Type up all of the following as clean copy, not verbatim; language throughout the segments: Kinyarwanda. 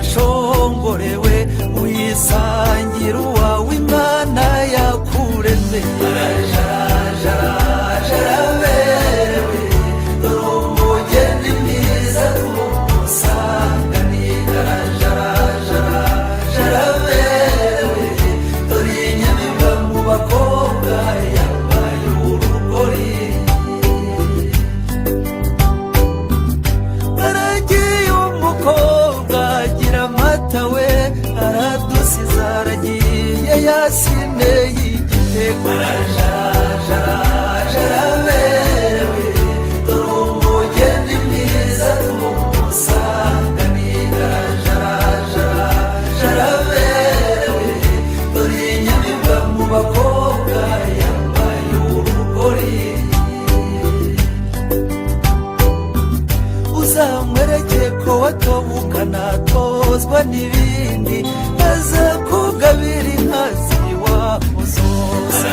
Nshongorewe uyisangira uwawe Imana yakuremeye. Jaraberewe dore umugeni mwiza tumusanganira. Jaraberewe dore inyamibwa mu bakobwa yambaye urugori. Aragiye umukobwa agira amata we, aradusize aragiye yasine y'igitego. Jaraberewe dore umugeni mwiza tumusanganira. Jaraberewe dore inyamibwa mu bakobwa yambaye urugori. Uzamwereke ko watobukana tozwa n'ibindi, aza kugabira inka z'iwabo zose.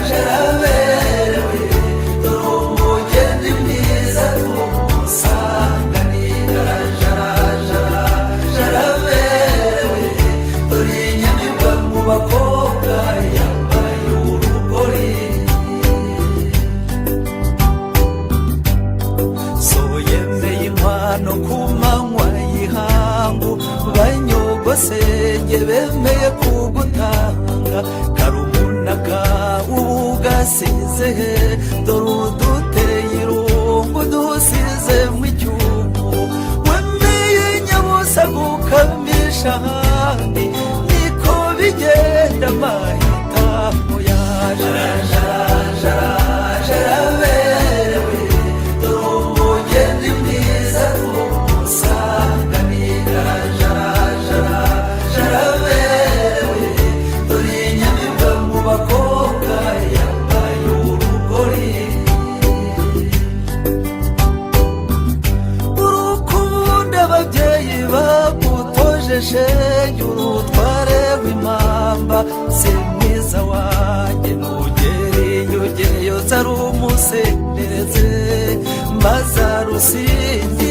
Jaraberewe dore umugeni mwiza tumusanganira. Jaraberewe dore inyamibwa mu bakobwa yambaye urugori. So yemeye inkwano ku manywa y'ihangu, banyogosenge bemeye kugutanga. Karumunaka ubu gasize he? Dore uduteye irungu dusize mu icyumu. Wemeye nyabusa gukamisha ahandi, niko bigenda amahitamo yaje. Jaraberewe dore umugeni mwiza tumusanganira. Jaraberewe dore inyamibwa mu bakobwa yambaye urugori. Urukundo ababyeyi bagutojeje, urutware w'impamba si mwiza wanjye. Nugere ugeyo ari umusendereze maze arusingize.